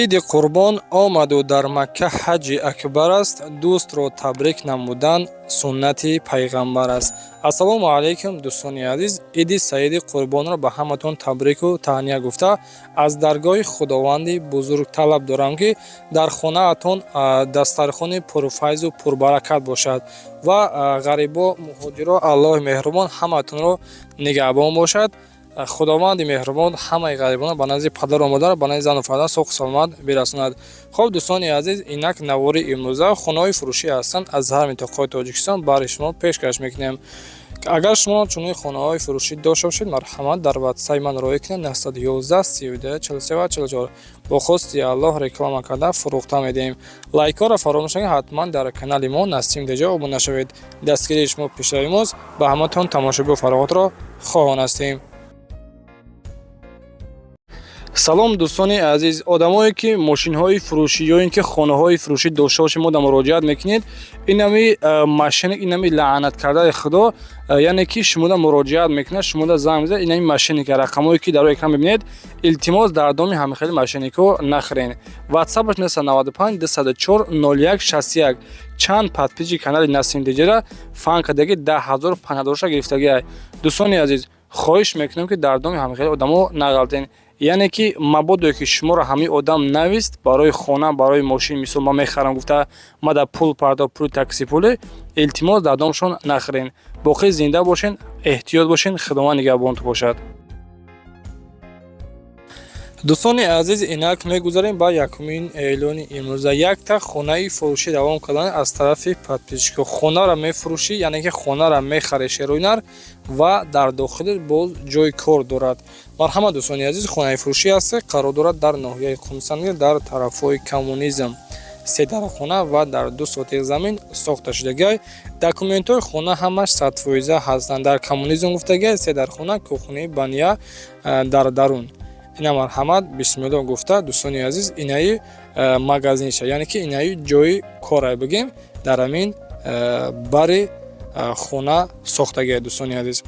Иди Қурбон омаду дар Макка ҳаҷи акбар аст, дӯстро табрик намудан суннати пайғамбар аст. Ассалому алайкум, дӯстони азиз. Иди Саиди Қурбонро ба ҳаматон табрику таҳния гуфта, аз даргоҳи Худованди бузург талаб дорам, ки дар хонаатон дастархони пурфайзу пурбаракат бошад ва ғарибо, муҳоҷиро Аллоҳи меҳрубон ҳаматонро нигаҳбон бошад. Худованди меҳрубон ҳамаи ғарибонро ба назди падару модар, ба назди зану фарзанд соҳу саломат бирасонад. Хуб, дӯстони азиз, инак навори имрӯза хонаҳои фурӯшӣ ҳастанд аз ҳар минтақаҳои Тоҷикистон барои шумо пешкаш мекунем. Агар шумо чунин хонаҳои фурӯшӣ дошта бошед, марҳамат, дар ватсаи ман роҳӣ кунед: 911 32 43 44. Бо хости Аллоҳ реклама карда фурӯхта медиҳем. Лайкҳоро фаромӯш накунед, ҳатман дар канали мо Насим Деҷа обуна шавед. Дастгирии шумо пешравии мост. Ба ҳаматон тамошобиҳо фароғатро хоҳон ҳастем. Салом, дӯстони азиз. Одамое ки мошинҳои фурӯшӣ ё ин ки хонаҳои фурӯшӣ дошта бошед, мо да муроҷиат мекунед. Инами мошенник, инами лаънат кардаи Худо, яъне ки шумода муроҷиат мекунад, шумода занг мезанад. Инами мошенника, рақамҳое ки дар рӯи экран мебинед, илтимос, дар доми ҳамихели мошенникҳо нахӯрен. Ватсапаш 995 204 01 61. Чанд подписчики канали Насим Деҷера фан кардаги, 10 000, 5 000 гирифтагиай. Дӯстони азиз, хоҳиш мекунем, ки дар доми ҳамихели одамо нағалтен. Яъне ки мабодо ки шуморо ҳамин одам навист барои хона, барои мошин, мисол, ман мехарам гуфта, мада пул пардо, пули такси, пуле, илтимос, дар домшон нахӯрен. Боқӣ зинда бошен, эҳтиёт бошен, Худованд нигаҳбонтон бошад. Дӯстони азиз, инак мегузарем ба якумин эълони имрӯза. Якта хонаи фурӯшӣ давом кардан аз тарафи подписчикҳо. Хонаро мефурӯшӣ, яъне ки хонаро мехарӣ шероинар ва дар дохили боз ҷои кор дорад. Марҳамат, дӯстони азиз, хонаи фурӯшӣ аст, қарор дорад дар ноҳияи Қумсангир, дар тарафҳои Коммунизм. Се дархона ва дар 2 сотих замин сохта шудагиай. Документҳои хона ҳамаш 100% ҳастанд. Дар Коммунизм гуфтагиай, се дархона, кухни, баня дар дарун. Ина марҳамат, бисмилло гуфта, дӯстони азиз, инаи магазинша, яъне ки инаи ҷои корай бигем, дар ҳамин бари хона сохтагиай, дӯстони азиз.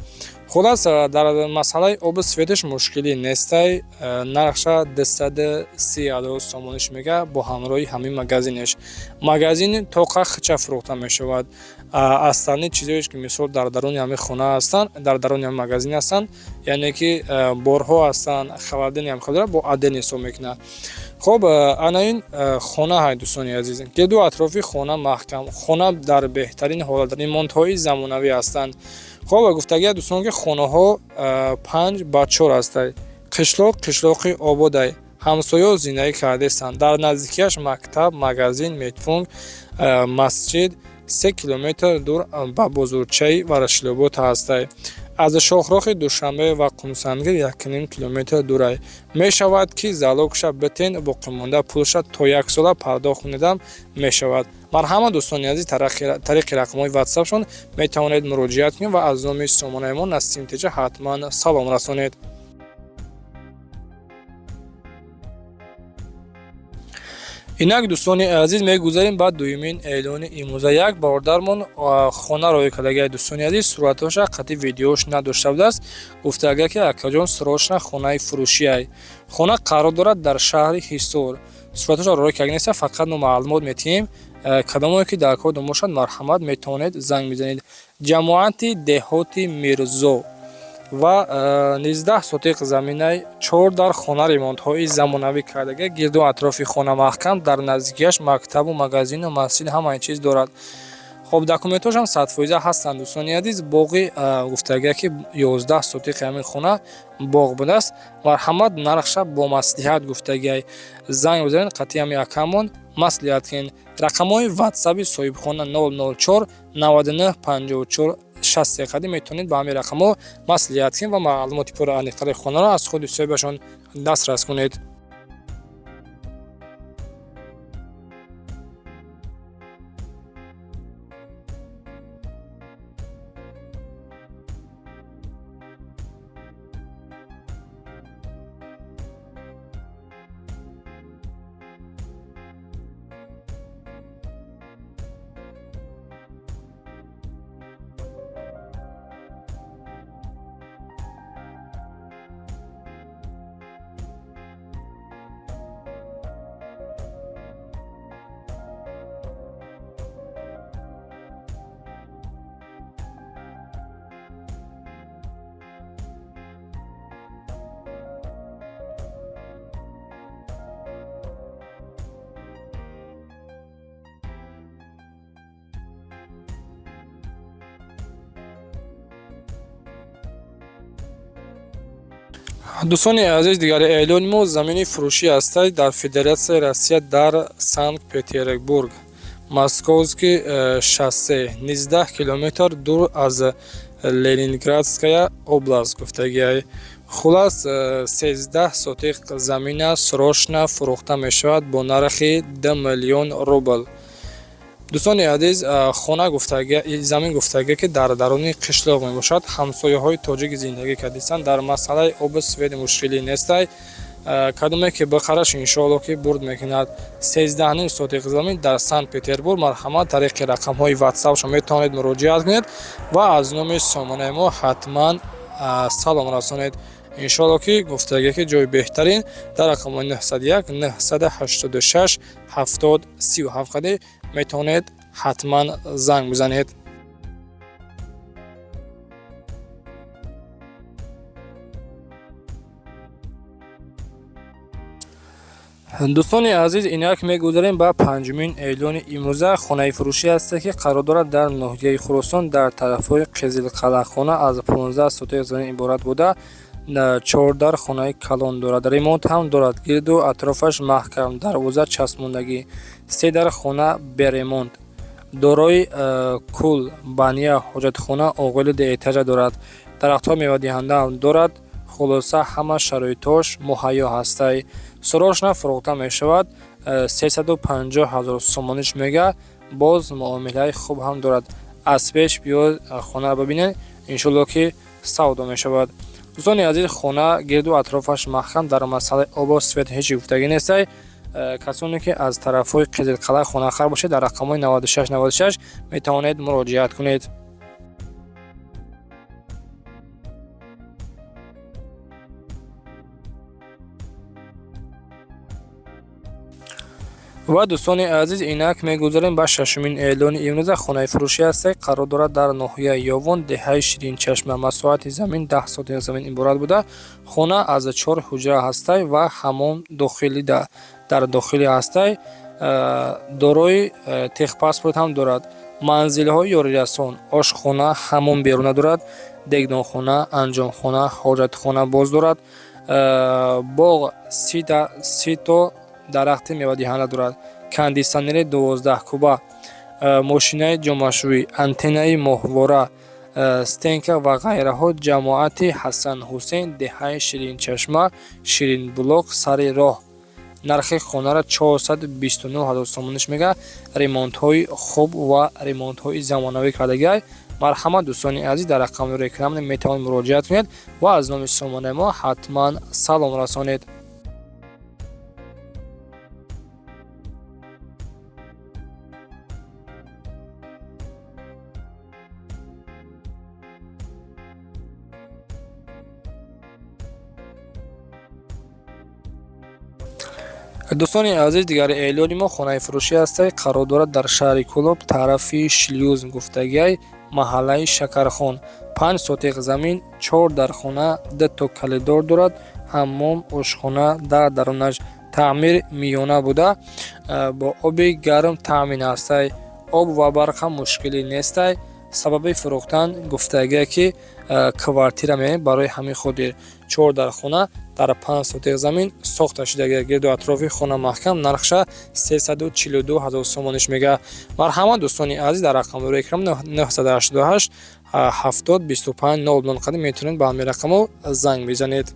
Хулас, дар масъалаи обу светаш мушкилӣ нестай. Нархша 230 000 сомониш мега бо ҳамроҳи ҳамин магазинеш. Магазини тоқа хича фурӯхта мешавад. Остальные чизое ки мисол дар даруни ҳамин хона ҳастанд, дар даруни ҳамин магазин ҳастанд, яъне ки борҳо ҳастанд, холодильник ҳам дорад, бо отдельно ҳисоб мекунад. Хоб, ана ин хона ҳай, дӯстони азиз. Гирду атрофи хона маҳкам, хона дар беҳтарин ҳолат, ремонтҳои замонавӣ ҳастанд. Хоб, гуфтагия, дӯстон, ки хонаҳо 5 ба 4 ҳастай. Қишлоқ қишлоқи ободай, ҳамсоё зиндагӣ кардастанд. Дар наздикиаш мактаб, магазин, медпункт, масҷид, 3 километр дур ба бозорчаи Ворошиловобод ҳастай. Аз шоҳроҳи Душанбе ва Қумсангир 1,5 километр дурай. Мешавад, ки залогша битен, боқимонда пулша то як сола пардохт кунедам мешавад. Марҳамат, дӯстони азиз, тариқи рақамҳои ватсапшон метавонед муроҷиат кунед ва аз номи сомонаи мо Насим Теҷа ҳатман салом расонед. Инак, дӯстони азиз, мегузарем ба дуюмин эълони имрӯза. Як бародармон хона роҳӣ кардагиай, дӯстони азиз, суратҳоша қатъи видеош надошта будааст. Гуфтага, ки акаҷон, срочно хонаи фурӯшиай. Хона қарор дорад дар шаҳри Ҳисор. Суратҳоша роҳӣ карда неста, фақат мо маълумот метиҳем. Кадомое ки дар кор бошад, марҳамат, метавонед занг бизанед. Ҷамоати деҳоти Мирзо ва 19 сотиқ заминаи, чор дар хона, ремонтҳои замонавӣ кардага, гирду атрофи хона маҳкам, дар наздикиаш мактабу магазину масҷид, ҳамаи чиз дорад. Хоб, документҳошам 100% ҳастанд, дӯстони азиз. Боғи гуфтага, ки 11 сотиқи ҳамин хона боғ будааст. Марҳамат, нархша бо маслиҳат гуфтагиай. Занг бизанед, қатъи ҳами акамон маслиҳат кунед. Рақамҳои ватсаби соҳибхона 004 99 54 60 қадим. Метавонед ба ҳамин рақамҳо маслиҳат кунед ва маълумоти пурра аниқтари хонаро аз худи соҳибашон дастрас кунед. Дӯстони азиз, дигари эълони мо замини фурӯшӣ ҳастад дар Федератсияи Россия, дар Санкт Петербург, Московский шоссе, 19 километр дур аз Ленинградская область гуфтагиай. Хулас, 13 сотих замина срочно фурӯхта мешавад бо нархи 2 миллион рубл. Дӯстони азиз, хона гуфтага, замин гуфтага, ки дар даруни қишлоқ мебошад. Ҳамсояҳои тоҷик зиндагӣ кардистанд. Дар масъалаи обу свет мушкилӣ нестай. Кадоме ки бихараш, иншоалло, ки бурд мекунад. 13,5 сотих замин дар Санкт Петербург. Марҳамат, тариқи рақамҳои ватсапшо метавонед муроҷиат кунед ва аз номи сомонаи мо ҳатман салом расонед. Иншоалло, ки гуфтагӣ, ки ҷои беҳтарин дар рақамҳои 901 986 70 37 қади метавонед ҳатман занг бизанед. Дӯстони азиз, инак мегузарем ба панҷумин эълони имрӯза. Хонаи фурӯшӣ ҳасте, ки қарор дорад дар ноҳияи Хуросон, дар тарафҳои Қизилқалъа. Хона аз 15 сотих замин иборат буда, чордар хонаи калон дорад, ремонт ҳам дорад, гирду атрофаш маҳкам, дарвоза часпондагӣ, се дар хона беремонт, дорои кул, баня, ҳоҷатхона, оғили дуэтажа дорад, дарахтҳои мевадиҳанда ҳам дорад. Хулоса, ҳама шароитҳош муҳайё ҳастай. Срочно фурӯхта мешавад, 350 ҳазор сомониш мега, боз муомилаи хуб ҳам дорад. Аз пеш биё, хонаро бибинед, иншоалло, ки савдо мешавад. Дӯстони азиз, хона гирду атрофаш маҳкам, дар масъалаи обу свет ҳеҷ гуфтагӣ нестай. Касоне ки аз тарафҳои Қизилқалъа хонахар бошед, дар рақамҳои 96 96 метавонед муроҷиат кунед. Ва дӯстони азиз, инак мегузарем ба шашумин эълони имрӯза. Хонаи фурӯшӣ ҳасте, қарор дорад дар ноҳияи Ёвон, деҳаи Ширинчашма. Масоҳати замин 10 сотих замин иборат буда, хона аз чор ҳуҷра ҳастай ва ҳаммом дохили дар дохили ҳастай, дорои техпаспорт ҳам дорад, манзилҳои ёрирасон, ошхона, ҳаммом беруна дорад, дегдонхона, анҷомхона, ҳоҷатхона боз дорад, боғ 30 то дарахти мевадиҳанда дорад, кондитсионери 12 куба, мошинаи ҷомашӯӣ, антеннаи моҳвора, стенка ва ғайраҳо. Ҷамоати Ҳасан Ҳусейн, деҳаи Ширинчашма, Ширинбулоқ, сари роҳ. Нархи хонаро 429 ҳазор сомониш мега. Ремонтҳои хуб ва ремонтҳои замонавӣ кардагиай. Марҳамат, дӯстони азиз, дар рақами рекламный метавонед муроҷиат кунед ва аз номи сомонаи мо ҳатман салом расонед. Дӯстони азиз, дигари эълони мо хонаи фурӯшӣ ҳастай, қарор дорад дар шаҳри Кӯлоб, тарафи Шлюз гуфтагиай, маҳаллаи Шакархон. 5 сотих замин, чор дархона, дуто коридор дорад, ҳаммом, ошхона дар дарунаш, таъмир миёна буда, бо оби гарм таъмин ҳастай, об ва барқ ҳам мушкилӣ нестай. Сабаби фурӯхтан гуфтагие, ки квартира меоем, барои ҳамин хотир. Чор дархона дар 5 сотих замин сохта шудагия, гирду атрофи хона маҳкам. Нархша 342 ҳазор сомониш мега. Марҳамат, дӯстони азиз, дар рақамҳои экран 988 70 25 00 қадим метавонед ба ҳамин рақамҳо занг бизанед.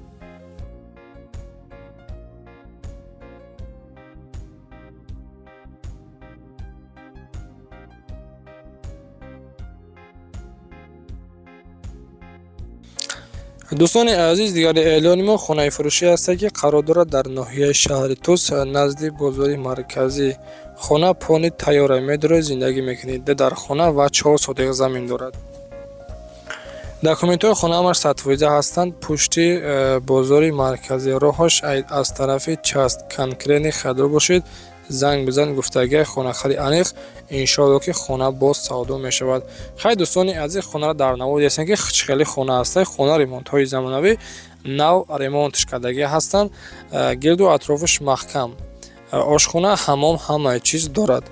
Дӯстони азиз, дигари эълони мо хонаи фурӯшӣ ҳасте, ки қарор дорад дар ноҳияи шаҳри Тус, назди бозори марказӣ. Хона полный тайёра, медоред, зиндагӣ мекунед. Ду дархона ва 4 сотих замин дорад. Документҳои хона ҳамаш 100% ҳастанд. Пушти бозори марказӣ, роҳаш аз тарафи част. Конкретный харидор бошед, занг бизанед гуфтагиай. Хонахари аниқ, иншоалло, ки хона боз савдо мешавад. Хай, дӯстони азиз, хонаро дар навор дидастем, ки чӣ хеле хона ҳастай. Хона ремонтҳои замонавӣ, нав ремонтш кардагӣ ҳастанд, гирду атрофаш маҳкам, ошхона, ҳаммом, ҳамаи чиз дорад.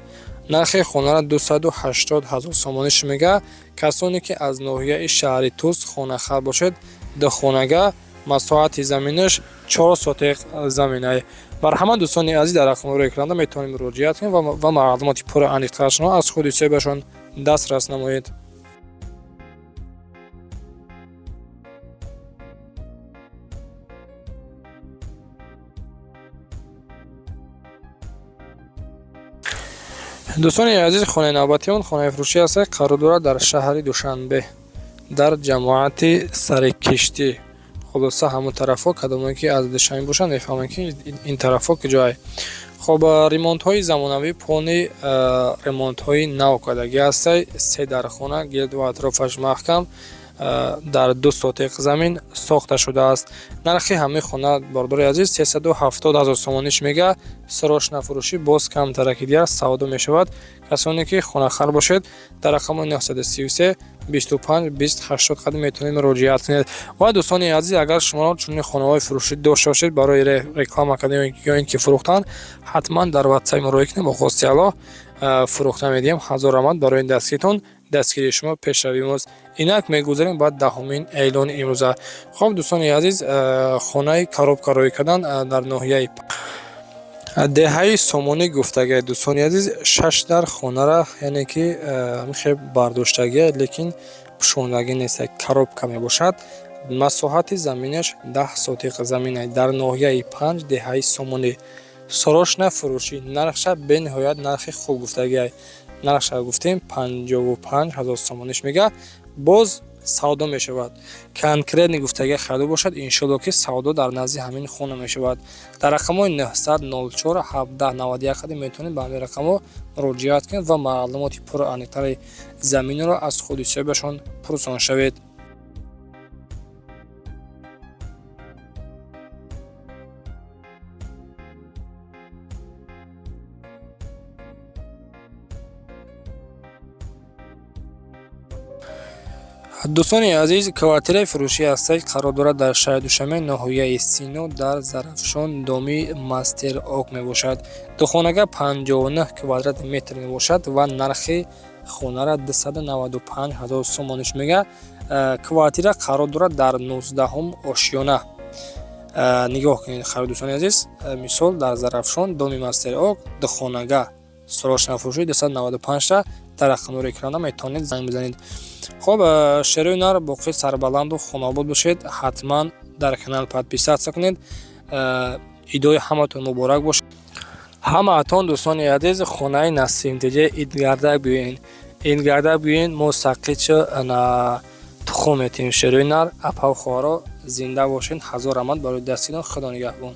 Нархи хонаро 280 ҳазор сомониш мега. Касоне ки аз ноҳияи шаҳри Тус хонахар бошед, духонага Масоҳати заминаш 4 сотиқ заминае. Марҳамат, дӯстони азиз, дар рақамҳои экранда метавонед муроҷиат кунед ва маълумоти пурра аниқтарашонро аз худи соҳибашон дастрас намоед. Дӯстони азиз, хонаи навбатии он хонаи фурӯшӣ аст, қарор дорад дар шаҳри Душанбе, дар ҷамоати Сарикиштӣ. Хулоса, ҳамон тарафҳо, кадомое ки аз Душанбе бошанд, мефаҳманд, ки ин тарафҳо куҷое. Хоб, ремонтҳои замонавӣ, полный ремонтҳои нав кардагӣ ҳастай. Се дархона, гирду атрофаш маҳкам, дар 2 сотиқ замин сохта шудааст. Нархи ҳамаи хона, бародари азиз, 370 ҳазор сомониш мега. Срочно фурӯшӣ, боз камтараки дигар савдо мешавад. Касоне ки хонахар бошед, дар рақамҳои 933 25 20 80 қадим метавонед муроҷиат кунед. Ва дӯстони азиз, агар шумо чунин хонаҳои фурӯшӣ дошта бошед барои реклама кардан ё ин ки фурӯхтан, ҳатман дар ватсап муроҷиат кунед. Бо хости Аллоҳ фурӯхта медиҳем. Ҳазор раҳмат барои дастгиритон. Дастгирии шумо пешравии мост. Инак мегузарем ба даҳумин эълони имрӯза. Хоб, дӯстони азиз, хонаи коробка рӯй кардан дар ноҳияи деҳаи Сомонӣ гуфтагия. Дӯстони азиз, шаш дар хонара, яъне ки хел бардоштагия, лекин пӯшондагӣ нест, коробка мебошад. Масоҳати заминаш 10 сотиқ замина, дар ноҳияи Панҷ, деҳаи Сомонӣ. Срочно фурӯшӣ. Нархша бениҳоят нархи хуб гуфтагия. Нархша гуфтем, 55 ҳазор сомониш мега, боз савдо мешавад. Конкретный гуфтагия харидор бошад, иншолло, ки савдо дар назди ҳамин хона мешавад. Дар рақамҳои 904 17 91 қадим метавонед ба ҳамин рақамҳо муроҷиат кунед ва маълумоти пурра аниқтари заминро аз худи соҳибашон пурсон шавед. Дӯстони азиз, квартираи фурӯшӣ ҳастед, қарор дорад дар шаҳри Душанбе, ноҳияи Сино, дар Зарафшон, доми Мастер Ок мебошад. Духонага 59 квадрат метр мебошад ва нархи хонара 295 ҳазор сомониш мега. Квартира қарор дорад дар 19-ум ошёна. Нигоҳ кунед, харид, дӯстони азиз, мисол, дар Зарафшон, доми Мастер Ок, духонага срочно фурӯшӣ 295-та. Дар рақамҳои экрана метавонед занг бизанед. Хоб, шерои нар, боқӣ сарбаланду хонаобод бошед. Ҳатман дар канал подписаться кунед. Идои ҳаматон муборак бошад. Ҳамаатон, дӯстони азиз, хонаи Насимтиҷа идгардак биёен, идгардак биёен. Мо сақича тухм метиҳем. Шерои нар, апав, хоҳаро, зинда бошед. Ҳазор раҳмат барои дастгирон. Худо нигаҳбон.